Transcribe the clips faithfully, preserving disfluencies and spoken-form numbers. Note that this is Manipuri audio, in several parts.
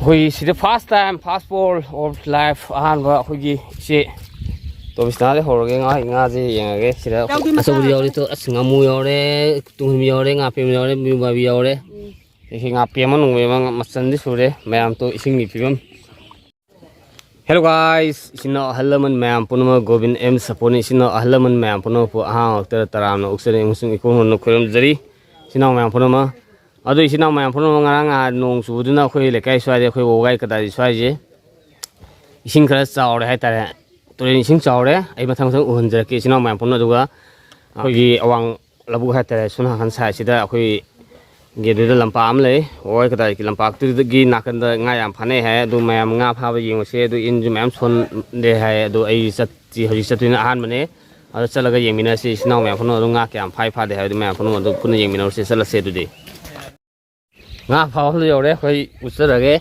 ꯑꯩꯈꯣꯏ ꯁꯤꯗ first time, first ball of life, ꯑꯍꯥꯟꯕ ꯑꯩꯈꯣꯏꯒꯤ ꯏꯆꯦ ꯇꯣꯕꯤꯁꯅꯥꯗꯩ ꯍꯧꯔꯒꯦ꯫ ꯉꯥ, ꯉꯥꯁꯦ ꯌꯦꯡꯉꯒꯦ꯫ ꯁꯤꯗ ꯌꯥꯎꯗꯦ, ꯃꯆꯥ ꯑꯆꯧꯕꯗꯤ ꯌꯥꯎꯗꯦ꯫ ꯌꯥꯎꯔꯤ꯫ ꯇꯣ, ꯑꯁ, ꯉꯥꯃꯨ ꯌꯥꯎꯔꯦ, ꯇꯨꯡꯍꯟꯕꯤ ꯌꯥꯎꯔꯦ, ꯉꯥꯄꯦꯝ ꯌꯥꯎꯔꯦ, ꯃꯤꯔꯨꯝꯕꯥꯕꯤ ꯌꯥꯎꯔꯦ꯫ ꯎꯝ꯫ ꯑꯗꯒꯤ ꯉꯥꯄꯦꯝ ꯑꯃ ꯅꯣꯡꯃꯩ ꯑꯃ ꯃꯆꯟꯗꯤ ꯁꯨꯔꯦ꯫ ꯃꯌꯥꯝ ꯇꯣ ꯏꯁꯤꯡꯒꯤ ꯐꯤꯕꯝ꯫ Hello guys, ꯏꯆꯤꯟ ꯏꯅꯥꯎ ꯑꯍꯜ ꯂꯃꯟ ꯃꯌꯥꯝ ꯄꯨꯝꯅꯃꯛ, ꯒꯣꯕꯤꯟ ꯑꯦꯝ ꯁꯄꯣꯔꯠꯅ ꯏꯆꯤꯟ ꯏꯅꯥꯎ ꯑꯍꯜ ꯂꯃꯟ ꯃꯌꯥꯝ ꯄꯨꯝꯅꯃꯛꯄꯨ ꯑꯍꯥꯡꯕ ꯍꯛꯇ ꯇꯔꯥꯝꯅ ꯑꯣꯛꯆꯔꯤ ꯑꯃꯁꯨꯡ ꯏꯀꯣꯟ ꯍꯣꯟꯅ ꯈꯨꯔꯨꯝꯖꯔꯤ꯫ ꯏꯆꯤꯟ ꯏꯅꯥꯎ ꯃꯌꯥꯝ ꯄꯨꯝꯅꯃꯛ, ꯑꯗꯣ ꯏꯆꯤꯟ ꯏꯅꯥꯎ ꯃꯌꯥꯝ ꯄꯨꯝꯅꯃꯛ, ꯉꯔꯥꯡ ꯅꯍꯥꯟ ꯅꯣꯡ ꯆꯨꯕꯗꯨꯅ ꯑꯩꯈꯣꯏ ꯂꯩꯀꯥꯏ ꯁ꯭ꯋꯥꯏꯗ, ꯑꯩꯈꯣꯏ ꯋꯥꯒꯥꯏ ꯀꯗꯥꯏ ꯁ꯭ꯋꯥꯏꯁꯦ ꯏꯁꯤꯡ ꯈꯔ ꯆꯥꯎꯔꯦ ꯍꯥꯏꯇꯥꯔꯦ꯫ ꯇꯨꯔꯦꯟ ꯏꯁꯤꯡ ꯆꯥꯎꯔꯦ꯫ ꯑꯩ ꯃꯊꯪ ꯃꯊꯪ ꯎꯍꯟꯖꯔꯛꯀꯦ ꯏꯆꯤꯟ ꯏꯅꯥꯎ ꯃꯌꯥꯝ ꯄꯨꯝꯅ꯫ ꯑꯗꯨꯒ ꯑꯩꯈꯣꯏꯒꯤ ꯑꯋꯥꯡ ꯂꯧꯕꯨꯛ ꯍꯥꯏꯇꯥꯔꯦ, ꯁꯣꯝ ꯅꯥꯀꯟ ꯁꯥꯏꯠꯁꯤꯗ ꯑꯩꯈꯣꯏꯒꯤ ꯑꯗꯨꯗ ꯂꯝꯄꯥꯛ ꯑꯃ ꯂꯩ꯫ ꯋꯥꯒꯥꯏ ꯀꯗꯥꯏꯒꯤ ꯂꯝꯄꯥꯛꯇꯨꯗꯒꯤ ꯅꯥꯀꯟꯗ ꯉꯥ ꯌꯥꯝ ꯐꯥꯅꯩ ꯍꯥꯏ꯫ ꯑꯗꯨ ꯃꯌꯥꯝ ꯉꯥ ꯐꯥꯕ ꯌꯦꯡꯉꯨꯁꯦ꯫ ꯑꯗꯨ ꯏꯟꯁꯨ ꯃꯌꯥꯝ ꯁꯣꯟꯗꯦ ꯍꯥꯏ꯫ ꯑꯗꯨ ꯑꯩ ꯆꯠꯁꯤ, ꯍꯧꯖꯤꯛ ꯆꯠꯇꯣꯏꯅ ꯑꯍꯥꯟꯕꯅꯦ꯫ ꯑꯗꯣ ꯆꯠꯂꯒ ꯌꯦꯡꯃꯤꯟꯅꯁꯤ꯫ ꯏꯆꯤꯟ ꯏꯅꯥꯎ ꯃꯌꯥꯝ ꯄꯨꯝꯅꯃꯛ ꯑꯗꯨꯝ ꯉꯥ ꯀꯌꯥꯝ ꯐꯥꯏ ꯐꯥꯗꯦ ꯍꯥꯏꯕꯗꯨ ꯃꯌꯥꯝ ꯄꯨꯝꯅꯃꯛ ꯑꯗꯨ ꯄꯨꯟꯅ ꯌꯦꯡꯃꯤꯟꯅꯔꯨꯁꯦ꯫ ꯆꯠꯂꯁꯦ ꯑꯗꯨꯗꯤ꯫ ꯉꯥ ꯐꯥꯐꯝꯗ ꯌꯧꯔꯦ꯫ ꯑꯩꯈꯣꯏ ꯎꯠꯆꯔꯒꯦ꯫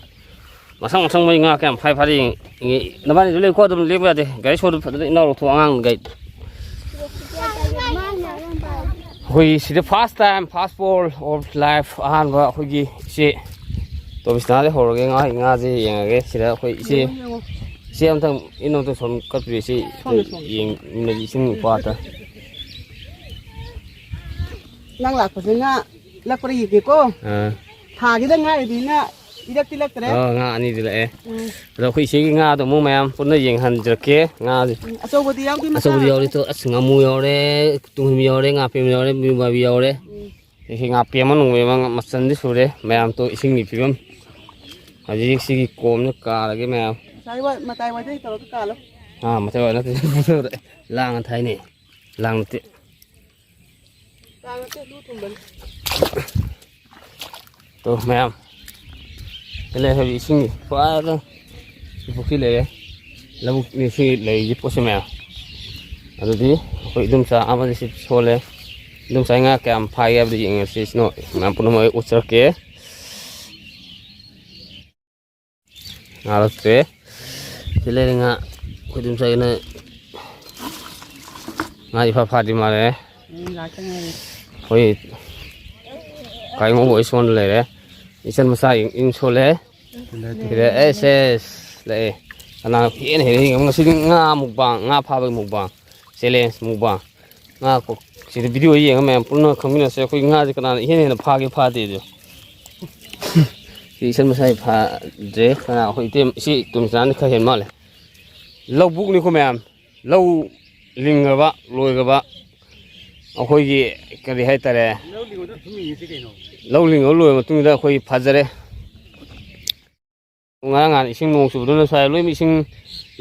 ꯃꯁꯪ ꯃꯁꯪ ꯃꯣꯏ ꯉꯥ ꯀꯌꯥꯝ ꯐꯥꯏ ꯐꯥꯔꯤ ꯌꯦꯡ-, ꯌꯦꯡ-, ꯅꯕꯥꯅꯤꯁꯨ ꯂꯩꯀꯣ, ꯑꯗꯨꯝ ꯂꯦꯞꯄ ꯌꯥꯗꯦ꯫ ꯒꯥꯔꯤ ꯁꯣꯗꯨ ꯐꯖꯅ ꯏꯅꯥꯎ ꯂꯧꯊꯣꯛ, ꯑꯉꯥꯡ ꯒꯥꯔꯤ꯫ ꯑꯩꯈꯣꯏ ꯁꯤꯗ first time, first ball of life, ꯑꯍꯥꯟꯕ ꯑꯩꯈꯣꯏꯒꯤ ꯏꯆꯦ ꯇꯣꯕꯤꯁꯅꯥꯗꯩ ꯍꯧꯔꯒꯦ꯫ ꯉꯥ, ꯉꯥꯁꯦ ꯌꯦꯡꯉꯒꯦ꯫ ꯁꯤꯗ ꯑꯩꯈꯣꯏ ꯏꯆꯦ, ꯌꯦꯡꯉꯣ, ꯌꯦꯡꯉꯣ꯫ ꯏꯆꯦ ꯑꯝꯇꯪ ꯏꯅꯣ ꯑꯝꯇ ꯁꯣꯝ ꯀꯠꯄꯤꯌꯨ ꯏꯆꯦ꯫ ꯁꯣꯝꯗ, ꯁꯣꯝꯗ꯫ ꯌꯦꯡ-, ꯏꯁꯤꯡ ꯄꯥꯠꯇ꯫ ꯅꯪ ꯂꯥꯛꯄꯁꯦ ꯉꯥ ꯂꯛꯄ꯭ꯔꯥ ꯌꯦꯡꯒꯦꯀꯣ꯫ ꯑꯥ꯫ ꯊꯥꯒꯤꯗ ꯉꯥꯏꯔꯤꯕꯅꯤꯅ ꯏꯔꯛꯇꯤ ꯂꯛꯇ꯭ꯔꯦ꯫ ꯑꯥ, ꯉꯥ ꯑꯅꯤꯗꯤ ꯂꯛꯑꯦ꯫ ꯎꯝ꯫ ꯑꯗꯣ ꯑꯩꯈꯣꯏ ꯏꯆꯦꯒꯤ ꯉꯥꯗꯣ ꯑꯃꯨꯛ ꯃꯌꯥꯝ ꯄꯨꯟꯅ ꯌꯦꯡꯍꯟꯖꯔꯛꯀꯦ꯫ ꯉꯥꯁꯦ ꯎꯝ, ꯑꯆꯧꯕꯗꯤ ꯌꯥꯎꯗꯦ, ꯃꯆꯥ ꯑꯆꯧꯕꯗꯤ ꯉꯥꯛꯇ꯫ ꯌꯥꯎꯔꯤ꯫ ꯇꯣ, ꯑꯁ, ꯉꯥꯃꯨ ꯌꯥꯎꯔꯦ, ꯇꯨꯡꯍꯟꯕꯤ ꯌꯥꯎꯔꯦ, ꯉꯥꯄꯦꯝ ꯌꯥꯎꯔꯦ, ꯃꯤꯔꯨꯝꯕꯥꯕꯤ ꯌꯥꯎꯔꯦ꯫ ꯎꯝ꯫ ꯑꯗꯒꯤ ꯉꯥꯄꯦꯝ ꯑꯃ ꯅꯣꯡꯃꯩ ꯑꯃ ꯃꯆꯟꯗꯤ ꯁꯨꯔꯦ꯫ ꯃꯌꯥꯝ ꯇꯣ ꯏꯁꯤꯡꯒꯤ ꯐꯤꯕꯝ꯫ ꯍꯧꯖꯤꯛ ꯁꯤꯒꯤ ꯀꯣꯝꯗ ꯀꯥꯔꯒꯦ ꯃꯌꯥꯝ꯫ ꯉꯁꯥꯏ ꯋꯥ-, ꯃꯇꯥꯏ ꯋꯥꯏꯗꯒꯤ ꯇꯧꯔꯒ ꯀꯥꯜꯂꯣ꯫ ꯑꯥ, ꯃꯇꯥꯏ ꯋꯥꯏ ꯅꯠꯇꯦ꯫ ꯂꯥꯡ ꯊꯥꯏꯅꯦ꯫ ꯂꯥꯡ ꯅꯠꯇꯦ꯫ ꯇꯣ ꯃꯌꯥꯝ, ꯁꯤ ꯂꯩ, ꯍꯧꯖꯤꯛ ꯏꯁꯤꯡ ꯐꯖꯅ ꯁꯤ ꯄꯨꯈ꯭ꯔꯤ ꯂꯩꯔꯦ, ꯂꯧꯕꯨꯛꯅꯤ ꯁꯤ ꯂꯩꯔꯤꯁꯤ ꯄꯣꯠꯁꯦ ꯃꯌꯥꯝ꯫ ꯑꯗꯨꯗꯤ ꯑꯩꯈꯣꯏ ꯏꯗꯣꯝꯆꯥ ꯑꯃꯗꯤ ꯁꯤ ꯁꯣꯜꯂꯦ꯫ ꯏꯗꯣꯝꯆꯥ ꯉꯥ ꯀꯌꯥꯝ ꯐꯥꯒꯦ ꯍꯥꯏꯕꯗꯨ ꯌꯦꯡꯉꯁꯤ꯫ ꯁꯤꯅ ꯃꯌꯥꯝ ꯄꯨꯝꯅꯃꯛ ꯑꯩ ꯎꯠꯆꯔꯛꯀꯦ꯫ ꯉꯥꯂꯛꯇ꯭ꯔꯦ꯫ ꯁꯤ ꯂꯩꯔꯦ ꯉꯥ꯫ ꯑꯩꯈꯣꯏ ꯑꯗꯨꯝ ꯆꯥꯏꯅ ꯉꯥ ꯏꯐꯥ ꯐꯥꯗ꯭ꯔꯤ ꯃꯥꯜꯂꯦ꯫ ꯎꯝ, ꯉꯥꯛꯇ ꯉꯥꯏꯔꯦ꯫ ꯑꯩꯈꯣꯏ ꯀꯥꯏꯉꯧꯕ ꯍꯣꯏ ꯁꯣꯟꯗ ꯂꯩꯔꯦ꯫ ꯏꯆꯟ ꯃꯆꯥ ꯏꯪ ꯏꯪ ꯁꯣꯜꯂꯦ꯫ ꯁꯤꯗ ꯑꯦꯁ ꯑꯦꯁ ꯂꯥꯛꯑꯦ꯫ ꯀꯅꯥꯅ ꯍꯦꯟꯅ ꯍꯦꯟꯅ ꯌꯦꯡꯉꯝ? ꯉꯁꯤꯗꯤ ꯉꯥ ꯃꯨꯛꯕꯥꯡ, ꯉꯥ ꯐꯥꯕꯒꯤ ꯃꯨꯛꯕꯥꯡ, ꯆꯦꯂꯦꯟꯖ ꯃꯨꯛꯕꯥꯡ꯫ ꯉꯥ ꯀꯣ-, ꯁꯤꯗ ꯚꯤꯗꯤꯑꯣ ꯌꯦꯡꯉ ꯃꯌꯥꯝ ꯄꯨꯟꯅ ꯈꯪꯃꯤꯟꯅꯁꯦ꯫ ꯑꯩꯈꯣꯏ ꯉꯥꯁꯦ ꯀꯅꯥꯅ ꯏꯍꯦꯟ ꯍꯦꯟꯅ ꯐꯥꯒꯦ ꯐꯥꯗꯦ ꯑꯗꯣ꯫ ꯁꯤ ꯏꯁꯟ ꯃꯁꯥꯏ ꯐꯥꯗ꯭ꯔꯦ꯫ ꯀꯅꯥ ꯑꯩꯈꯣꯏ ꯏꯇꯩ, ꯏꯆꯦ ꯇꯣꯝꯆꯥꯅ ꯈꯔ ꯍꯦꯟ ꯃꯥꯜꯂꯦ꯫ ꯂꯧꯕꯨꯛꯅꯤꯀꯣ ꯃꯌꯥꯝ꯫ ꯂꯧ ꯂꯤꯡꯈ꯭ꯔꯕ, ꯂꯣꯏꯈ꯭ꯔꯕ꯫ ꯑꯩꯈꯣꯏꯒꯤ ꯀꯔꯤ ꯍꯥꯏꯇꯥꯔꯦ? ꯂꯧ ꯂꯤꯡꯉꯒ ꯂꯣꯏꯔ ꯃꯇꯨꯡꯗ ꯑꯩꯈꯣꯏ ꯐꯥꯖꯔꯦ꯫ ꯉꯔꯥꯡ ꯅꯍꯥꯟ ꯏꯁꯤꯡ ꯅꯣꯡ ꯆꯨꯕꯗꯨꯅ ꯁ꯭ꯋꯥꯏ ꯂꯣꯏꯅꯃꯛ ꯏꯁꯤꯡ,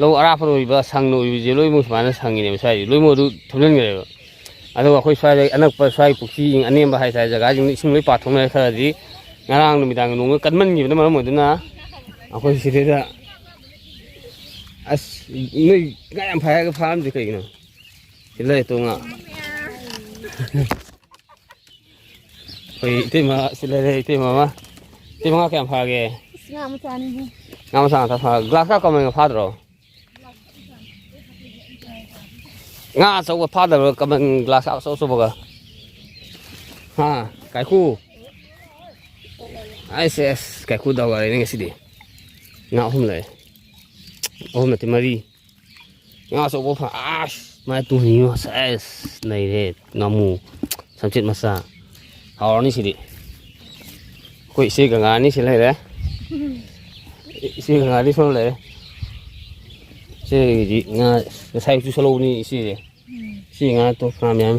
ꯂꯧ ꯑꯔꯥꯞꯄꯗ ꯑꯣꯏꯕ ꯁꯪꯅ ꯑꯣꯏꯕꯁꯦ ꯂꯣꯏꯅꯃꯛ ꯁꯨꯃꯥꯏꯅ ꯁꯪꯉꯤꯅꯦꯕ ꯁ꯭ꯋꯥꯏꯁꯦ꯫ ꯂꯣꯏꯅꯃꯛ ꯑꯗꯨ ꯊꯨꯝꯖꯤꯟꯈ꯭ꯔꯦꯕ꯫ ꯑꯗꯨꯒ ꯑꯩꯈꯣꯏ ꯁ꯭ꯋꯥꯏꯗ ꯑꯅꯛꯄ ꯁ꯭ꯋꯥꯏ ꯄꯨꯈ꯭ꯔꯤ ꯑꯅꯦꯝꯕ ꯍꯥꯏꯇꯥꯔꯦ, ꯖꯒꯥꯁꯤꯡꯗ ꯏꯁꯤꯡ ꯂꯣꯏ ꯄꯥꯊꯣꯛꯅꯔꯦ꯫ ꯈꯔꯗꯤ ꯉꯔꯥꯡ ꯅꯨꯃꯤꯗꯥꯡꯒꯤ ꯅꯣꯡꯅ ꯀꯟꯃꯟꯈꯤꯕꯅ ꯃꯔꯝ ꯑꯣꯏꯗꯨꯅ ꯑꯩꯈꯣꯏ ꯁꯤꯗꯩꯗ, ꯑꯁ, ꯅꯣꯏ ꯉꯥ ꯌꯥꯝ ꯐꯥꯏ ꯍꯥꯏꯔꯒ ꯐꯥꯔꯝꯗꯦ ꯀꯩꯒꯤꯅꯣ? ꯁꯤ ꯂꯩꯔꯦ ꯇꯣ ꯉꯥ꯫ ꯑꯩꯈꯣꯏ ꯏꯇꯩꯃ ꯁꯤ ꯂꯩꯔꯦ, ꯏꯇꯩꯃ ꯑꯃ꯫ ꯏꯇꯩꯃ ꯉꯥ ꯀꯌꯥꯝ ꯐꯥꯒꯦ? ꯑꯁ, ꯉꯥ ꯃꯆꯥꯅꯤꯍꯦ꯫ ꯉꯥ ꯃꯆꯥ ꯉꯥꯛꯇ ꯐꯥ-, ꯒ꯭ꯂꯥꯁ ꯀꯞ ꯀꯃꯟꯒ ꯐꯥꯗ꯭ꯔꯣ? ꯉꯥ ꯑꯆꯧꯕ ꯐꯥꯗꯕ꯭ꯔꯣ? ꯀꯃꯟ ꯒ꯭ꯂꯥꯁ ꯀꯞ ꯑꯆꯧ ꯑꯆꯧꯕꯒ꯫ ꯍꯥ? ꯀꯥꯏꯀꯨ? ꯑꯩꯁ, ꯑꯦꯁ, ꯀꯥꯏꯀꯨ ꯗꯥꯎ ꯌꯥꯔꯦꯅꯦ ꯉꯁꯤꯗꯤ꯫ ꯉꯥ ꯑꯍꯨꯝ ꯂꯩ꯫ ꯑꯍꯨꯝ ꯅꯠꯇꯦ, ꯃꯔꯤ꯫ ꯉꯥ ꯑꯆꯧꯕ ꯐꯥ-, ꯑꯁ! ꯃꯥꯏ ꯇꯨꯡꯍꯟꯕꯤ ꯃꯆꯥ, ꯑꯁ! ꯅꯩꯔꯦ꯫ ꯉꯥꯃꯨ, ꯁꯝꯆꯦꯠ ꯃꯆꯥ꯫ ꯍꯥꯎꯔꯅꯤ ꯁꯤꯗꯤ꯫ ꯑꯩꯈꯣꯏ ꯏꯆꯦ ꯒꯪꯒꯥꯅꯤ ꯁꯤ ꯂꯩꯔꯦ꯫ ꯏꯆꯦ ꯒꯪꯒꯥꯅꯤ ꯁꯣꯝ ꯂꯩꯔꯦ꯫ ꯏꯆꯦꯒꯤꯗꯤ ꯉꯥ ꯉꯁꯥꯏ ꯆꯨꯁꯜꯍꯧꯕꯅꯤ ꯏꯆꯦꯁꯦ꯫ ꯁꯤ ꯉꯥ ꯇꯣ ꯉꯥ ꯃꯌꯥꯝ꯫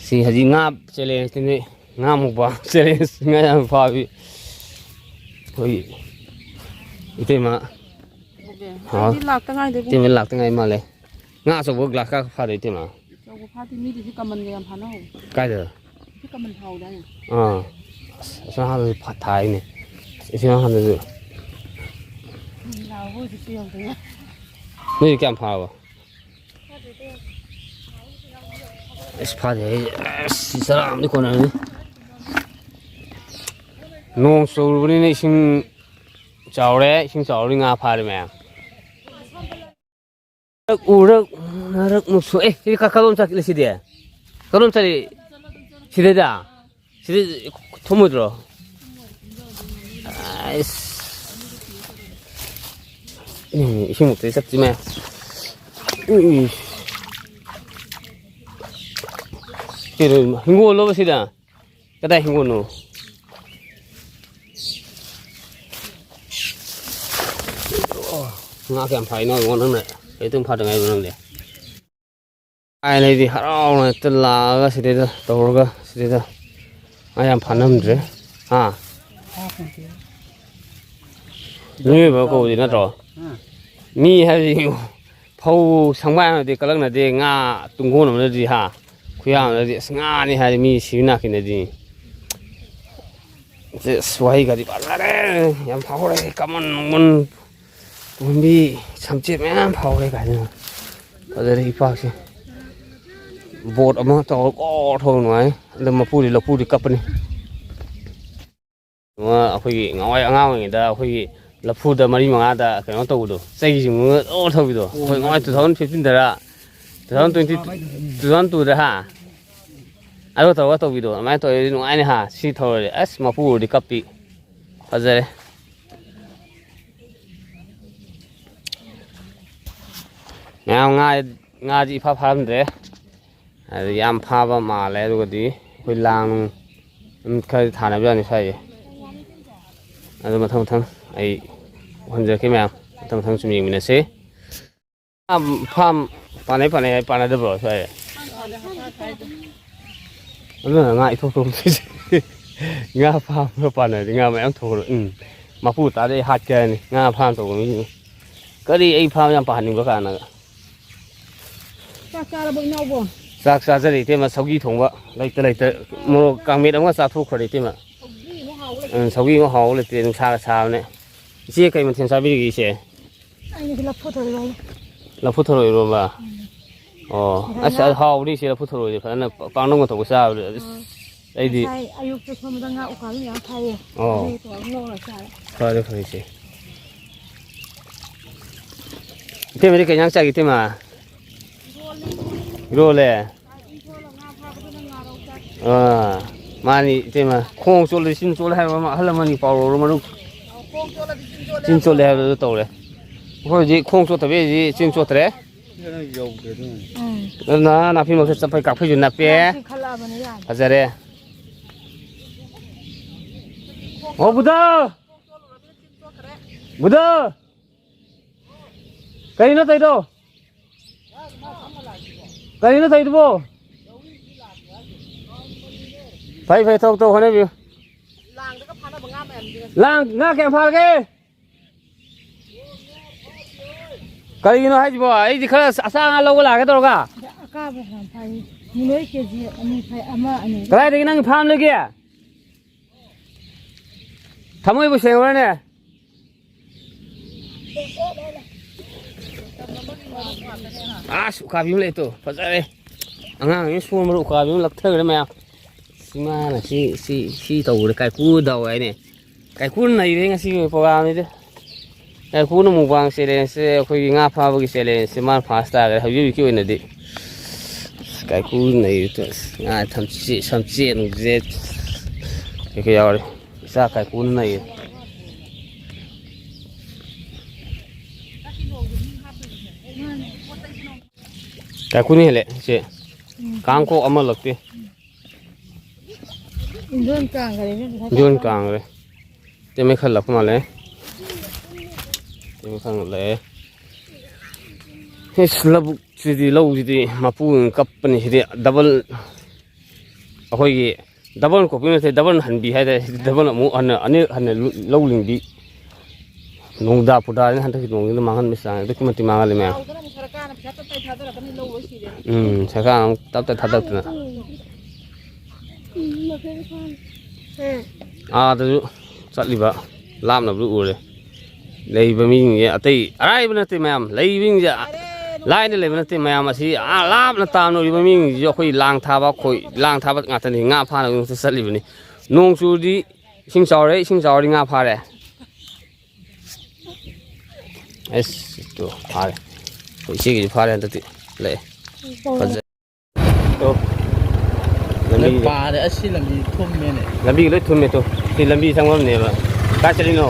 ꯁꯤ ꯍꯧꯖꯤꯛ ꯉꯥ ꯆꯦꯂꯦꯟꯖꯇꯨꯅꯤ꯫ ꯉꯥ ꯃꯨꯛꯕꯥꯡ ꯆꯦꯂꯦꯟꯖ꯫ ꯉꯥ ꯌꯥꯝ ꯐꯥꯕꯤ꯫ ꯑꯩꯈꯣꯏ ꯏꯇꯩꯃ꯫ ꯑꯣꯀꯦ꯫ ꯍꯥꯎ꯫ ꯑꯩꯗꯤ ꯂꯥꯛꯇ ꯉꯥꯏꯗꯣꯏꯅꯤ꯫ ꯏꯇꯩꯃ ꯂꯥꯛꯇ ꯉꯥꯏ ꯃꯥꯜꯂꯦ꯫ ꯉꯥ ꯑꯆꯧꯕ ꯒ꯭ꯂꯥꯁ ꯀꯥꯞ ꯐꯥꯗꯣꯏ ꯏꯇꯩꯃ꯫ ꯑꯆꯧꯕ ꯐꯥꯗꯦ, ꯃꯤꯗꯤ ꯁꯤ ꯀꯃꯟꯒ ꯌꯥꯝ ꯐꯥꯅꯍꯧꯕ꯫ ꯀꯥꯏꯗ? ꯁꯤ ꯀꯃꯟ ꯍꯥꯎꯗꯥꯏꯅꯦ? ꯑꯥ꯫ ꯑꯁ, ꯑꯁꯣꯝ ꯅꯥꯀꯟꯗꯁꯨ ꯐꯥ-, ꯊꯥꯏꯅꯦ꯫ ꯑꯁꯣꯝ ꯅꯥꯀꯟꯗꯁꯨ꯫ ꯂꯥꯎꯕ ꯍꯧꯖꯤꯛꯇꯤ ꯌꯧꯗꯅ꯫ ꯅꯣꯏꯗꯤ ꯀꯌꯥꯝ ꯐꯥꯔꯕ? ꯑꯁ, ꯐꯥꯗꯦ ꯑꯩ꯫ ꯑꯁ, ꯁꯤ ꯆꯔꯥ ꯑꯃꯗꯤ ꯀꯣꯟꯅꯔꯅꯤ꯫ ꯅꯣꯡ ꯆꯨꯔꯕꯅꯤꯅ ꯏꯁꯤꯡ ꯆꯥꯎꯔꯦ, ꯏꯁꯤꯡ ꯆꯥꯎꯔꯕꯅꯤꯅ ꯉꯥ ꯐꯥꯔꯦ ꯃꯌꯥꯝ꯫ ꯎꯔꯛ ꯎꯔꯛ ꯃꯔꯛ ꯃꯨꯛꯁꯨ-, ꯑꯦ, ꯁꯤꯗꯤ ꯀ-, ꯀꯗꯣꯝ ꯆꯠꯂꯤ ꯁꯤꯗꯤ? ꯀꯗꯣꯝ ꯆꯠꯂꯤ? ꯁꯤꯗꯩꯗ? ꯁꯤꯗꯤ ꯊꯨꯝꯃꯣꯏꯗ꯭ꯔꯣ? ꯑꯩꯁ꯫ ꯎꯝ, ꯏꯁꯤꯡ ꯃꯛꯇꯗꯤ ꯆꯠꯇ꯭ꯔꯤ ꯃꯌꯥꯝ꯫ ꯎꯝ꯫ ꯀꯩꯅꯣ, ꯍꯤꯡꯒꯣꯜꯂꯣꯕ ꯁꯤꯗ? ꯀꯗꯥꯏ ꯍꯤꯡꯒꯣꯜꯅꯣ? ꯑꯣ, ꯉꯥ ꯀꯌꯥꯝ ꯐꯥꯏꯅꯣ ꯌꯦꯡꯉꯣ ꯅꯪꯅ꯫ ꯀꯩ ꯑꯗꯨꯝ ꯐꯥꯗ ꯉꯥꯏꯔꯤꯕ ꯅꯪꯗꯤ? ꯊꯥꯏꯅꯩꯗꯤ ꯍꯔꯥꯎꯅ ꯍꯦꯛꯇ ꯂꯥꯛꯑꯒ ꯁꯤꯗꯩꯗ ꯇꯧꯔꯒ ꯁꯤꯗꯩꯗ ꯉꯥ ꯌꯥꯝ ꯐꯥꯅꯝꯗ꯭ꯔꯦ꯫ ꯍꯥ? ꯃꯤꯑꯣꯏꯕ ꯀꯧꯕꯗꯤ ꯅꯠꯇ꯭ꯔꯣ? ꯃꯤ ꯍꯥꯏꯕꯁꯤ ꯐꯧ ꯁꯪꯕꯥꯏ ꯑꯃꯗꯤ ꯀꯜꯂꯛꯅꯗꯦ, ꯉꯥ ꯇꯨꯡꯒꯣꯟ ꯑꯃꯗꯗꯤ ꯍꯥ, ꯈꯨꯌꯥꯝ ꯑꯃꯗꯗꯤ ꯑꯁ ꯉꯥꯅꯤ ꯍꯥꯏꯔꯗꯤ ꯃꯤ ꯁꯤꯕ ꯅꯥꯈꯤꯅꯗꯤ꯫ ꯑꯁ ꯋꯥꯍꯩꯒꯗꯤ ꯐꯖꯔꯦ, ꯌꯥꯝ ꯐꯥꯎꯔꯦ, ꯀꯃꯟ ꯅꯨꯡꯃꯟ ꯄꯨꯝꯕꯤ ꯁꯝꯆꯦꯠ ꯃꯌꯥꯝ ꯐꯥꯎꯔꯦ ꯀꯥꯏꯅ꯫ ꯐꯖꯔꯦ ꯏꯄꯥꯛꯁꯦ꯫ ꯕꯣꯠ ꯑꯃ ꯇꯧꯔ ꯀꯣ ꯊꯧꯕ ꯅꯨꯡꯉꯥꯏ꯫ ꯑꯗ ꯃꯄꯨꯗꯤ ꯂꯐꯨꯗꯤ ꯀꯞꯄꯅꯤ꯫ ꯑꯃ ꯑꯩꯈꯣꯏꯒꯤ ꯉꯍꯥꯟꯋꯥꯏ ꯑꯉꯥꯡ ꯑꯣꯏꯔꯤꯉꯩꯗ ꯑꯩꯈꯣꯏꯒꯤ ꯂꯐꯨꯗ ꯃꯔꯤ ꯃꯉꯥꯗ ꯀꯩꯅꯣ ꯇꯧꯕꯗꯣ, ꯆꯩꯒꯤ ꯆꯤꯡꯕꯒ ꯑꯣ ꯊꯧꯕꯤꯗꯣ꯫ ꯑꯩꯈꯣꯏ ꯉꯍꯥꯟꯋꯥꯏ two thousand fifteen ꯗꯔ, two thousand twenty, two thousand two ꯗ ꯍꯥ? ꯑꯗꯨꯒ ꯇꯧꯔꯒ ꯇꯧꯕꯤꯗꯣ ꯑꯗꯨꯃꯥꯏꯅ ꯇꯧꯔꯗꯤ ꯅꯨꯡꯉꯥꯏꯅꯤ ꯍꯥ꯫ ꯁꯤ ꯊꯧꯔꯗꯤ ꯑꯁ ꯃꯄꯨ ꯎꯔꯗꯤ ꯀꯞꯄꯤ꯫ ꯐꯖꯔꯦ꯫ ꯃꯌꯥꯝ ꯉꯥ, ꯉꯥꯁꯤ ꯏꯐꯥ ꯐꯥꯔꯝꯗ꯭ꯔꯦ꯫ ꯑꯗꯨ ꯌꯥꯝ ꯐꯥꯕ ꯃꯥꯜꯂꯦ꯫ ꯑꯗꯨꯒꯗꯤ ꯑꯩꯈꯣꯏ ꯂꯥꯡ ꯅꯨꯡ ꯑꯗꯨꯝ ꯈꯔꯗꯤ ꯊꯥꯅꯕ ꯌꯥꯅꯤ ꯁ꯭ꯋꯥꯏꯁꯦ꯫ ꯑꯗꯨ ꯃꯊꯪ ꯃꯊꯪ ꯑꯩ ꯎꯍꯟꯖꯔꯛꯀꯦ ꯃꯌꯥꯝ꯫ ꯃꯊꯪ ꯃꯊꯪ ꯁꯨꯝ ꯌꯦꯡꯃꯤꯟꯅꯁꯤ꯫ ꯐꯥꯝ, ꯐꯥꯝ ꯄꯥꯅꯩ ꯄꯥꯅꯩ ꯍꯥꯏ ꯄꯥꯅꯗꯕ꯭ꯔꯣ ꯁ꯭ꯋꯥꯏ? ꯑꯗꯨꯅ ꯉꯥ ꯏꯊꯣꯛ ꯊꯣꯛꯇꯣꯏꯁꯦ꯫ ꯉꯥ ꯐꯥꯝꯒ ꯄꯥꯅꯔꯗꯤ ꯉꯥ ꯃꯌꯥꯝ ꯊꯣꯛꯑꯔꯣꯏ꯫ ꯎꯝ꯫ ꯃꯄꯨ ꯇꯥꯗꯩ ꯍꯥꯠꯀꯦ ꯍꯥꯏꯅꯤ ꯉꯥ ꯐꯥꯝ ꯇꯧꯕ ꯃꯤꯁꯤꯡ꯫ ꯀꯔꯤ ꯑꯩ ꯐꯥꯝ ꯌꯥꯝ ꯄꯥꯍꯟꯅꯤꯡꯕ ꯀꯥꯟꯅꯒ꯫ ꯆꯥꯛ ꯆꯥꯔꯕꯣ ꯏꯅꯥꯎꯕꯣ? ꯆꯥꯛ ꯆꯥꯖꯔꯦ ꯏꯇꯩꯃ, ꯁꯧꯒꯤ ꯊꯣꯡꯕ꯫ ꯂꯩꯇ ꯂꯩꯇ ꯃꯣꯔꯣꯛ ꯀꯥꯡꯃꯦꯠ ꯑꯃꯒ ꯆꯥꯊꯣꯛꯈ꯭ꯔꯦ ꯏꯇꯩꯃ꯫ ꯁꯧꯒ꯭ꯔꯤ ꯑꯃꯨꯛ ꯍꯥꯎ ꯂꯩꯇꯦ꯫ ꯎꯝ, ꯁꯧꯒ꯭ꯔꯤ ꯑꯃꯨꯛ ꯍꯥꯎ ꯂꯩꯇꯦ, ꯅꯨꯡꯁꯥꯒ ꯁꯥꯕꯅꯦ꯫ ꯏꯆꯦ ꯀꯩ ꯃꯊꯦꯜ ꯆꯥꯕꯤꯔꯤꯒꯦ ꯏꯆꯦ? ꯑꯩꯗꯤ ꯂꯐꯨ ꯊꯣꯡꯉꯦ꯫ ꯂꯐꯨ ꯊꯔꯣ ꯏꯔꯣꯝꯕ? ꯎꯝ꯫ ꯑꯣ, ꯉꯁꯥꯏ ꯑꯁ, ꯉꯥ ꯑꯗꯨ ꯍꯥꯎꯕꯅꯤ ꯏꯆꯦ, ꯂꯐꯨ ꯊꯔꯣꯗꯤ ꯐꯖꯅ ꯄꯥꯛꯅꯝꯒ ꯇꯧꯕ ꯆꯥꯕꯗ꯫ ꯑꯁ, ꯑꯥ꯫ ꯑꯩꯗꯤ ꯉꯁꯥꯏ ꯑꯌꯨꯛꯇ ꯁꯣꯝꯗ ꯉꯥ ꯎꯀꯥꯕꯤ ꯃꯌꯥꯝ ꯐꯥꯏꯌꯦ꯫ ꯑꯣ꯫ ꯑꯗꯨ ꯇꯧꯔꯒ ꯉꯧꯔ ꯆꯥꯔꯦ꯫ ꯐꯔꯦ, ꯐꯔꯦ ꯏꯆꯦ꯫ ꯏꯇꯩꯃꯗꯤ ꯀꯩ ꯏꯟꯖꯥꯡ ꯆꯥꯒꯦ ꯏꯇꯩꯃ? ꯏꯔꯣꯜꯂꯦ꯫ ꯏꯔꯣꯜꯂꯦ? ꯑꯥ, ꯃꯥꯅꯤ ꯏꯇꯩꯃ꯫ ꯈꯣꯡ ꯆꯣꯠꯂꯦ, ꯆꯤꯟ ꯆꯣꯠꯂꯦ ꯍꯥꯏꯕ ꯑꯃ ꯑꯍꯜ ꯑꯃꯅꯤ ꯄꯥꯎꯔꯧꯔ ꯃꯔꯨꯞ꯫ ꯆꯤꯟ ꯆꯣꯠꯂꯦ ꯍꯥꯏꯕꯗꯨ ꯇꯧꯔꯦ꯫ ꯑꯩꯈꯣꯏ ꯍꯧꯖꯤꯛ ꯈꯣꯡ ꯆꯣꯠꯇꯕꯩ ꯍꯧꯖꯤꯛ ꯆꯤꯟ ꯆꯣꯠꯇ꯭ꯔꯦ꯫ ꯌꯧꯗ꯭ꯔꯦ ꯑꯗꯨꯅꯅꯦ꯫ ꯎꯝ꯫ ꯑꯗꯨꯅ ꯅꯥꯄꯤ ꯃꯔꯛꯇ ꯆꯠꯄꯩ ꯀꯥꯛꯐꯩꯁꯨ ꯅꯞꯄꯦ꯫ ꯌꯥꯝ ꯆꯤꯡꯈꯠꯂꯛꯑꯕꯅꯦ ꯌꯥꯝ꯫ ꯐꯖꯔꯦ꯫ ꯑꯣ ꯕꯨꯙ! ꯕꯨꯙ! ꯀꯩꯅꯣ ꯇꯧꯔꯤꯗꯣ? ꯀꯔꯤꯅꯣ ꯇꯧꯔꯤꯗꯨꯕꯣ? ꯐꯩ ꯐꯩ, ꯊꯕꯛ ꯇꯧ ꯍꯣꯠꯅꯕꯤꯌꯨ꯫ ꯂꯥꯡꯗꯒ ꯐꯥꯅꯕ ꯉꯥ ꯃꯌꯥꯝꯁꯤꯒ꯫ ꯂꯥꯡ ꯉꯥ ꯀꯌꯥꯝ ꯐꯥꯔꯒꯦ? ꯀꯔꯤꯒꯤꯅꯣ ꯍꯥꯏꯁꯤꯕꯣ? ꯑꯩꯗꯤ ꯈꯔ ꯑꯁꯥ ꯉꯥ ꯂꯧꯕ ꯂꯥꯛꯀꯦ ꯇꯧꯔꯒ꯫ ꯑꯀꯥꯕ ꯌꯥꯝ ꯐꯥꯏ꯫ ꯃꯤꯂꯣꯏ ꯀꯦ ꯖꯤ ꯑꯅꯤ ꯐꯥꯏ, ꯑꯃ ꯑꯅꯤ꯫ ꯀꯗꯥꯏꯗꯒꯤ ꯅꯪ ꯐꯥꯝꯗꯒꯤ? ꯊꯃꯣꯏꯕꯨ ꯁꯦꯡꯉꯨꯔꯅꯦ꯫ ꯑꯁ, ꯎꯀꯥꯕꯤ ꯑꯃ ꯂꯩ ꯇꯨ, ꯐꯖꯔꯦ꯫ ꯑꯉꯥꯡꯁꯤꯅ ꯁꯣꯟꯕꯗ ꯎꯀꯥꯕꯤ ꯑꯃ ꯂꯛꯊꯈ꯭ꯔꯦ ꯃꯌꯥꯝ꯫ ꯁꯤ ꯃꯥꯅ ꯁꯤ, ꯁꯤ, ꯁꯤ ꯇꯧꯕꯗ ꯀꯥꯏꯀꯨ ꯗꯥꯎ ꯍꯥꯏꯅꯦ꯫ ꯀꯥꯏꯀꯨꯅ ꯅꯩꯔꯦ ꯉꯁꯤꯒꯤ ꯄ꯭ꯔꯣꯒꯥꯝꯁꯤꯗꯤ꯫ ꯀꯥꯏꯀꯨꯅ ꯃꯨꯛꯕꯥꯡ ꯆꯦꯂꯦꯟꯖꯁꯦ, ꯑꯩꯈꯣꯏꯒꯤ ꯉꯥ ꯐꯥꯕꯒꯤ ꯆꯦꯂꯦꯟꯖꯁꯦ ꯃꯥꯅ ꯐꯥꯔꯁ ꯇꯥꯈ꯭ꯔꯦ ꯍꯧꯖꯤꯛ ꯍꯧꯖꯤꯛꯀꯤ ꯑꯣꯏꯅꯗꯤ꯫ ꯀꯥꯏꯀꯨ ꯅꯩꯔꯦ ꯇꯨ꯫ ꯑꯁ, ꯉꯥ ꯊꯝꯆꯦꯠ, ꯁꯝꯆꯦꯠ, ꯅꯨꯡꯆꯦꯠ ꯀꯩꯀꯩ ꯌꯥꯎꯔꯦ꯫ ꯏꯆꯥ ꯀꯥꯏꯀꯨꯅ ꯅꯩꯔꯦ꯫ ꯀꯥꯏꯀꯨꯅ ꯍꯦꯜꯂꯦ ꯁꯦ꯫ ꯎꯝ꯫ ꯀꯥꯡꯈꯣꯛ ꯑꯃ ꯂꯛꯇꯦ꯫ ꯏꯟꯗꯣꯟ ꯀꯥꯡꯈꯔꯦꯅꯦ ꯄꯩꯁꯥ ꯏꯟꯗꯣꯟ ꯇꯥꯟꯕ꯫ ꯀꯥꯡꯈꯔꯦ꯫ ꯇꯦ ꯃꯩ ꯈꯔ ꯂꯛꯄ ꯃꯥꯜꯂꯦ꯫ ꯇꯦ ꯃꯩ ꯈꯔ ꯂꯛꯑꯦ꯫ ꯏꯁ, ꯂꯧꯕꯨꯛꯁꯤꯗꯤ, ꯂꯧꯁꯤꯗꯤ ꯃꯄꯨꯅ ꯀꯞꯄꯅꯤ ꯁꯤꯗꯤ꯫ ꯗꯕꯜ, ꯑꯩꯈꯣꯏꯒꯤ ꯗꯕꯜ ꯀꯣꯄꯤ ꯅꯠꯇꯦ, ꯗꯕꯜ ꯍꯟꯕꯤ ꯍꯥꯏꯇꯥꯔꯦ꯫ ꯁꯤꯗꯤ ꯗꯕꯜ ꯑꯃꯨꯛ ꯍꯟꯅ, ꯑꯅꯤꯔꯛ ꯍꯟꯅ ꯂꯧ ꯂꯤꯡꯕꯤ꯫ ꯅꯣꯡꯗꯥ ꯄꯨꯗꯥꯅꯤꯅ ꯍꯟꯗꯛꯀꯤ ꯅꯣꯡꯁꯤꯅ ꯃꯥꯡꯍꯟꯕꯁꯤ ꯆꯥꯡ ꯑꯗꯨꯛꯀꯤ ꯃꯇꯤꯛ ꯃꯥꯡꯍꯜꯂꯦ ꯃꯌꯥꯝ꯫ ꯂꯥꯎꯗꯅ ꯑꯃꯨꯛ ꯁꯔꯀꯥꯔꯅ ꯄꯩꯁꯥ ꯇꯞ ꯇꯥꯏ ꯊꯥꯗꯔꯛꯀꯅꯤ, ꯂꯧ ꯂꯣꯏ ꯁꯤꯔꯦ꯫ ꯎꯝ, ꯁꯔꯀꯥꯔꯅ ꯑꯃꯨꯛ ꯇꯞ ꯇꯥꯏ ꯊꯥꯗꯔꯛꯇꯅ꯫ ꯎꯝ꯫ ꯑꯥꯗꯁꯨ ꯆꯠꯂꯤꯕ ꯂꯥꯞꯅꯕꯗꯨ ꯎꯔꯦ꯫ ꯂꯩꯕ ꯃꯤꯁꯤꯡꯁꯦ ꯑꯇꯩ ꯑꯔꯥꯏꯕ ꯅꯠꯇꯦ ꯃꯌꯥꯝ꯫ ꯂꯩꯕꯁꯤꯡꯁꯦ ꯂꯥꯏꯅ ꯂꯩꯕ ꯅꯠꯇꯦ ꯃꯌꯥꯝ꯫ ꯑꯁꯤ ꯑꯥ ꯂꯥꯞꯅ ꯇꯥꯝꯅ ꯎꯔꯤꯕ ꯃꯤꯁꯤꯡꯁꯤꯁꯨ ꯑꯩꯈꯣꯏ ꯂꯥꯡ ꯊꯥꯕ, ꯈꯣꯏ, ꯂꯥꯡ ꯊꯥꯕ ꯉꯥꯛꯇꯅꯤ꯫ ꯉꯥ ꯐꯥꯅꯕꯒꯤꯗꯃꯛꯇ ꯆꯠꯂꯤꯕꯅꯤ꯫ ꯅꯣꯡ ꯆꯨꯔꯗꯤ ꯏꯁꯤꯡ ꯆꯥꯎꯔꯦ, ꯏꯁꯤꯡ ꯆꯥꯎꯔꯗꯤ ꯉꯥ ꯐꯥꯔꯦ꯫ ꯑꯁ, ꯇꯨ, ꯐꯥꯔꯦ꯫ ꯑꯩꯈꯣꯏ ꯏꯆꯦꯒꯤꯁꯨ ꯐꯥꯔꯦ ꯍꯟꯗꯛꯇꯤ꯫ ꯂꯥꯛꯑꯦ꯫ ꯐꯖꯩ꯫ ꯇꯨ꯫ ꯂꯝꯕꯤ ꯂꯣꯏ ꯄꯥꯔꯦ꯫ ꯑꯁꯤ ꯂꯝꯕꯤ ꯊꯨꯝꯃꯦꯅꯦ꯫ ꯂꯝꯕꯤꯒ ꯂꯣꯏ ꯊꯨꯝꯃꯦ ꯇꯨ꯫ ꯁꯤ ꯂꯝꯕꯤ ꯆꯪꯐꯝꯅꯦꯕ꯫ ꯀꯥꯏ ꯆꯠꯂꯤꯅꯣ?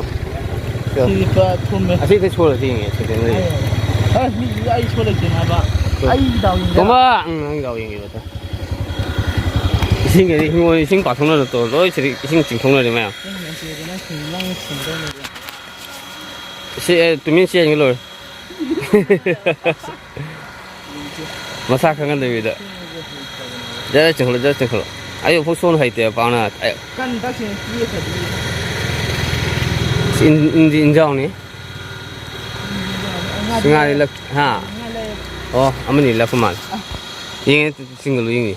ꯁꯤꯗꯤ ꯄꯨꯔꯥ ꯊꯨꯝꯃꯦ꯫ ꯑꯁꯤꯗ ꯁꯣꯜꯂꯁꯤ ꯌꯦꯡꯉꯦ, ꯁꯤꯗ ꯂꯩ꯫ ꯑꯦ, ꯃꯤꯁꯤꯗꯤ ꯑꯩ ꯁꯣꯜꯂ ꯂꯩꯇꯦ ꯍꯥꯏꯕ꯫ ꯁꯣꯜ-, ꯑꯩ ꯗꯥꯎ ꯌꯦꯡꯒꯦ꯫ ꯇꯣꯝꯕ! ꯎꯝ, ꯅꯪ ꯗꯥꯎ ꯌꯦꯡꯒꯦꯕ꯫ ꯏꯁꯤꯡꯒꯤꯗꯤ ꯍꯤꯡꯒꯣꯜ ꯏꯁꯤꯡ ꯄꯥꯊꯣꯛꯅꯔ ꯇꯧ-, ꯂꯣꯏ ꯁꯤꯗꯤ ꯏꯁꯤꯡ ꯆꯤꯡꯊꯣꯛꯅꯔꯦ ꯃꯌꯥꯝ꯫ ꯅꯪ ꯅꯨꯡꯁꯤꯔꯗꯤ ꯅꯪ ꯁꯤꯡ-, ꯅꯪ ꯁꯤꯡꯗꯧꯅꯦ꯫ ꯁꯤ, ꯑꯦ, ꯇꯨꯃꯤꯟ ꯆꯦꯟꯒꯦ ꯂꯣꯏꯔꯦ꯫ ꯃꯁꯥ ꯈꯪꯍꯟꯗꯕꯤꯗ꯫ ꯖꯔ ꯆꯤꯡꯈꯠꯂꯣ, ꯖꯔ ꯆꯤꯡꯈꯠꯂꯣ꯫ ꯑꯌꯨꯛ ꯐꯥꯎ ꯁꯣꯟ ꯍꯩꯇꯦ ꯄꯥꯛꯅ꯫ ꯑꯩ ꯀꯟ ꯇꯛꯁꯤꯅ ꯆꯦꯈ꯭ꯔꯗꯤ꯫ ꯁꯤ ꯏꯟ-, ꯏꯟꯗꯤ ꯏꯟꯖꯥꯎꯅꯤ꯫ ꯉꯥꯗꯤ ꯁꯤ ꯉꯥꯗꯤ ꯂꯩ-, ꯂꯛ-, ꯍꯥ? ꯉꯥ ꯂꯩ꯫ ꯑꯣ, ꯑꯃꯅꯤ ꯂꯛꯄ ꯃꯥꯜꯂꯦ꯫ ꯌꯦꯡꯉꯦ, ꯆꯤꯡꯒꯜꯂꯨ ꯌꯦꯡꯉꯤ꯫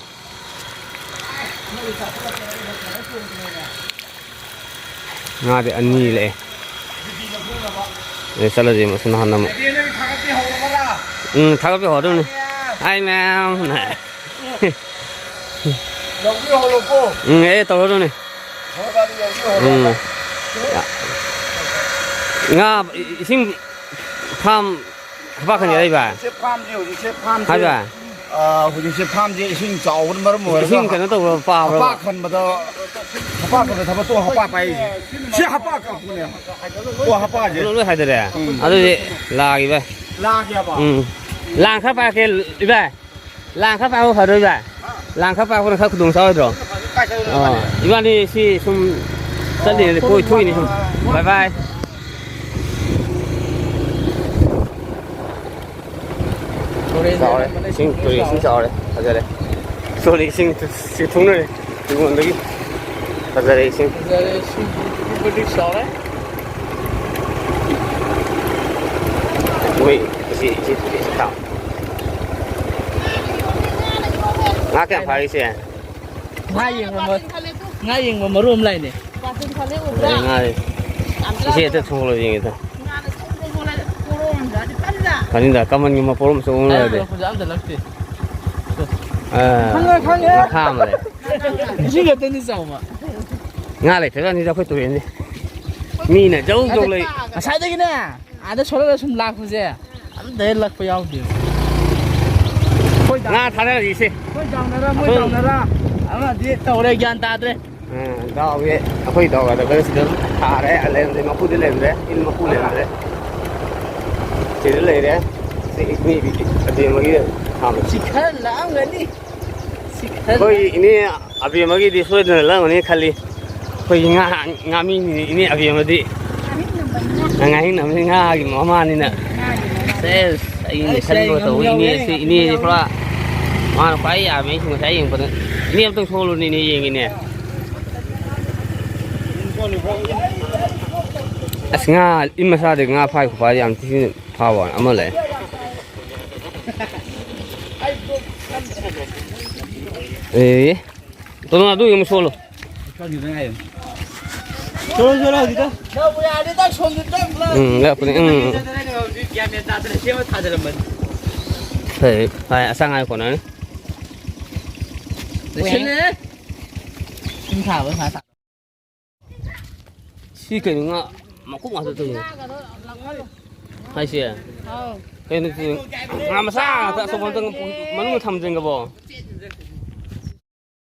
ꯉꯥꯗꯤ ꯑꯅꯤ ꯂꯛꯑꯦ꯫ ꯑꯦ, ꯆꯠꯂꯁꯤ ꯃꯁꯤ ꯅꯍꯥꯟ ꯑꯃꯨꯛ꯫ ꯎꯝ, ꯊꯥꯒꯠꯄꯤ ꯍꯧꯔꯗꯧꯅꯤ꯫ Hi, ma'am. ꯎꯝ, ꯑꯦ, ꯇꯧꯔꯗꯧꯅꯤ꯫ ꯎꯝ꯫ ꯉꯥ ꯏꯁꯤꯡ ꯐꯥꯝ ꯍꯥꯄꯥ ꯈꯟ ꯌꯥꯔꯤꯕ? ꯁꯦ ꯐꯥꯝꯁꯦ ꯍꯧꯖꯤꯛꯁꯦ ꯐꯥꯝꯁꯦ ꯍꯥꯏꯕ? ꯑꯥ, ꯍꯧꯖꯤꯛꯁꯦ ꯐꯥꯝꯁꯦ ꯏꯁꯤꯡ ꯆꯥꯎꯕꯅ ꯃꯔꯝ ꯑꯣꯏꯔꯒ ꯏꯁꯤꯡ ꯀꯩꯅꯣ ꯇꯧꯕ ꯄꯥꯕ꯭ꯔꯣ? ꯍꯥꯄꯥ ꯈꯟꯕꯗ, ꯍꯥꯄꯥ ꯈꯟꯕ ꯊꯕꯛꯇꯣ ꯍꯥꯄꯥ ꯄꯥꯏꯔꯤꯁꯦ꯫ ꯁꯤ ꯍꯥꯄꯥ ꯀꯥꯡꯕꯨꯅꯦ꯫ ꯑꯣ, ꯍꯥꯄꯥꯁꯦ꯫ ꯂꯣꯏ, ꯂꯣꯏ ꯍꯥꯏꯗꯔꯦ? ꯎꯝ꯫ ꯑꯗꯨꯗꯤ ꯂꯥꯛꯏꯕ꯫ ꯂꯥꯛꯑꯒꯦꯕ? ꯎꯝ꯫ ꯂꯥꯡ ꯈꯔ ꯄꯥꯛꯀꯦ, ꯏꯕꯥꯏ꯫ ꯂꯥꯡ ꯈꯔ ꯄꯥꯛꯄ ꯐꯗꯣꯏꯕ? ꯂꯥꯡ ꯈꯔ ꯄꯥꯛꯄꯅ ꯈꯔ ꯈꯨꯗꯣꯡ ꯆꯥꯔꯣꯏꯗ꯭ꯔꯣ? ꯀꯥꯏ ꯆꯠꯂꯨꯅꯣ ꯑꯣ, ꯏꯕꯥꯅꯤ? ꯏꯕꯥꯅꯤ ꯁꯤ ꯁꯨꯝ ꯆꯠꯂꯤꯉꯩꯗ ꯀꯣꯏ ꯊꯣꯛꯏꯅꯤ ꯁꯨꯝ꯫ ꯕꯥꯏ ꯕꯥꯏ꯫ ꯇꯨꯔꯦꯟ ꯆꯥꯎꯔꯦ꯫ ꯂꯩꯔꯝꯕꯅꯦ, ꯏꯁꯤꯡ ꯇꯨꯔꯦꯟ ꯏꯁꯤꯡ ꯆꯥꯎꯔꯦ꯫ ꯆꯥꯎꯔꯦ꯫ ꯐꯖꯔꯦ꯫ ꯇꯨꯔꯦꯟ ꯏꯁꯤꯡ ꯆꯤꯡꯊꯣꯛꯅꯔꯦ꯫ ꯇꯨꯔꯦꯟꯗꯒꯤ꯫ ꯐꯖꯔꯦ ꯏꯁꯤꯡ꯫ ꯐꯖꯔꯦ ꯏꯁꯤꯡ꯫ ꯃꯇꯤꯛ ꯆꯥꯎꯔꯦ꯫ ꯃꯣꯏ ꯏꯁꯤꯡ, ꯏꯁꯤꯡ ꯇꯨꯔꯦꯟ ꯏꯁꯤꯡ ꯆꯥꯎꯔꯦ꯫ ꯉꯥ ꯀꯌꯥꯝ ꯐꯥꯔꯤꯁꯦ? ꯉꯥ ꯌꯦꯡꯕ ꯃ-, ꯉꯥ ꯌꯦꯡꯕ ꯃꯔꯨ ꯑꯃ ꯂꯥꯛꯏꯅꯦ꯫ ꯐꯖꯩ ꯉꯥ꯫ ꯏꯆꯦ ꯑꯝꯇ ꯊꯣꯡꯂ ꯌꯦꯡꯒꯦ ꯇ꯫ ꯀꯅꯤꯗ ꯀꯃꯟꯒꯤ ꯃꯄꯣꯠ ꯑꯃ ꯆꯣꯡꯉ ꯂꯩꯔꯗꯤ꯫ ꯑꯝꯇ ꯂꯛꯇꯦ꯫ ꯑ, ꯈꯪꯉꯦ, ꯈꯪꯉꯦ꯫ ꯉꯥꯈꯥ ꯑꯃ ꯂꯩ꯫ ꯏꯁꯤꯡ ꯈꯛꯇꯅꯤ ꯆꯥꯎꯕ꯫ ꯉꯥ ꯂꯩꯇ꯭ꯔꯀꯥꯟꯁꯤꯗ ꯑꯩꯈꯣꯏ ꯇꯨꯔꯦꯟꯁꯦ꯫ ꯃꯤꯅ ꯖꯧ ꯖꯧ ꯂꯩ꯫ ꯉꯁꯥꯏꯗꯒꯤꯅꯦ꯫ ꯑꯥꯗ ꯁꯣꯜꯂꯒ ꯁꯨꯝ ꯂꯥꯛꯄꯁꯦ ꯑꯝꯇ ꯍꯦꯛ ꯂꯛꯄ ꯌꯥꯎꯗꯦꯕ꯫ ꯑꯩꯈꯣꯏ ꯉꯥ ꯗꯥꯎ-, ꯊꯥꯗꯔꯤꯁꯦ꯫ ꯑꯩꯈꯣꯏ ꯗꯥꯎꯅꯔ ꯃꯣꯏ ꯑꯩꯈꯣꯏ ꯗꯥꯎꯅꯔ ꯑꯃꯗꯤ ꯇꯧꯔꯦ, ꯒ꯭ꯌꯥꯟ ꯇꯥꯗ꯭ꯔꯦ꯫ ꯗꯥꯎꯒꯤ ꯑꯩꯈꯣꯏ ꯗꯥꯎ ꯌꯥꯗꯕ ꯁꯤꯗ ꯑꯗꯨꯝ ꯊꯥꯔꯦ꯫ ꯂꯩꯔꯝꯗꯦ, ꯃꯄꯨꯗꯤ ꯂꯩꯔꯝꯗ꯭ꯔꯦ, ꯏꯟ ꯃꯄꯨ ꯂꯩꯔꯝꯗ꯭ꯔꯦ꯫ ꯁꯤꯗ ꯂꯩꯔꯦ꯫ ꯁꯤ ꯃꯤ ꯑꯕꯦꯝꯃꯒꯤ ꯊꯥꯕ꯫ ꯁꯤ ꯈꯔ ꯂꯥꯛꯑꯝꯒꯅꯤ꯫ ꯁꯤ ꯈꯔ ꯑꯩꯈꯣꯏ ꯏꯅꯦ ꯑꯕꯦꯝꯃꯒꯤꯗꯤ ꯁꯣꯏꯗꯅ ꯂꯧꯔꯝꯒꯅꯤ ꯈꯜꯂꯤ꯫ ꯑꯩꯈꯣꯏꯒꯤ ꯉꯥ, ꯉꯥꯃꯤꯅꯤꯅꯦ ꯏꯅꯦ ꯑꯕꯦꯝꯃꯗꯤ꯫ ꯉꯥꯍꯤꯡ ꯅꯝꯕꯅꯤ, ꯉꯥꯒꯤ ꯃꯃꯥꯅꯤꯅ꯫ ꯁꯦꯁ, ꯑꯩꯅ ꯑꯩꯁ, ꯑꯩ ꯈꯟꯕꯒ ꯉꯥꯃꯨ ꯇꯧꯕ ꯌꯥꯎꯔꯦ, ꯏꯅꯦꯁꯤ, ꯉꯥꯃꯨ ꯏꯅꯦꯁꯤ ꯌꯥꯎꯔꯦ꯫ ꯄꯨꯔꯥ ꯃꯥꯅ ꯈ꯭ꯋꯥꯏ ꯌꯥꯝꯃꯦ ꯑꯩꯁꯨ ꯉꯁꯥꯏ ꯌꯦꯡꯕꯗ꯫ ꯏꯅꯦ ꯑꯝꯇꯪ ꯁꯣꯜꯂꯨꯅꯦ, ꯏꯅꯦ ꯌꯦꯡꯒꯦꯅꯦ꯫ ꯑꯁ, ꯉꯥ ꯏꯟ ꯃꯆꯥꯗꯤ ꯉꯥ ꯐꯥꯏ ꯈꯨꯐꯥꯗꯤ ꯌꯥꯝ ꯊꯤꯅ ꯐꯥꯕ ꯋꯥꯅꯤ꯫ ꯑꯃ ꯂꯩ꯫ ꯑꯦ, ꯇꯣꯅꯣ, ꯑꯗꯨ ꯑꯃꯨꯛ ꯁꯣꯜꯂꯣ꯫ ꯁꯣꯜꯂꯣ, ꯁꯣꯜꯂꯣ, ꯍꯧꯖꯤꯛꯇ꯫ ꯎꯝ, ꯂꯦꯞꯄꯅꯤ꯫ ꯎꯝ, ꯎꯝ꯫ ꯒ꯭ꯌꯥꯟ ꯃꯦꯟ ꯇꯥꯗꯅ ꯁꯦꯝꯃ ꯊꯥꯖꯜꯂꯝꯕꯅꯤ꯫ ꯐꯩ, ꯐꯩ, ꯑꯁꯥꯡ ꯍꯥꯏ ꯀꯣꯟꯅꯔꯅꯤ꯫ ꯂꯣꯏꯁꯤꯜꯂꯦ꯫ ꯁꯨꯝ ꯊꯥꯕ ꯁꯨꯃꯥꯏꯅ ꯊꯥ-꯫ ꯁꯤ ꯀꯩꯅꯣ ꯉꯥ ꯃꯀꯨꯞ ꯉꯥꯛꯇ ꯇꯧꯏ꯫ ꯍꯥꯏꯁꯦ? ꯑꯧ꯫ ꯀꯩꯅꯣ ꯁꯤ ꯉꯥ ꯃꯆꯥ ꯉꯥꯛꯇ ꯑꯆꯧꯕ ꯑꯝꯇ ꯃꯅꯨꯡꯗ ꯊꯝꯖꯟꯒꯕꯣ?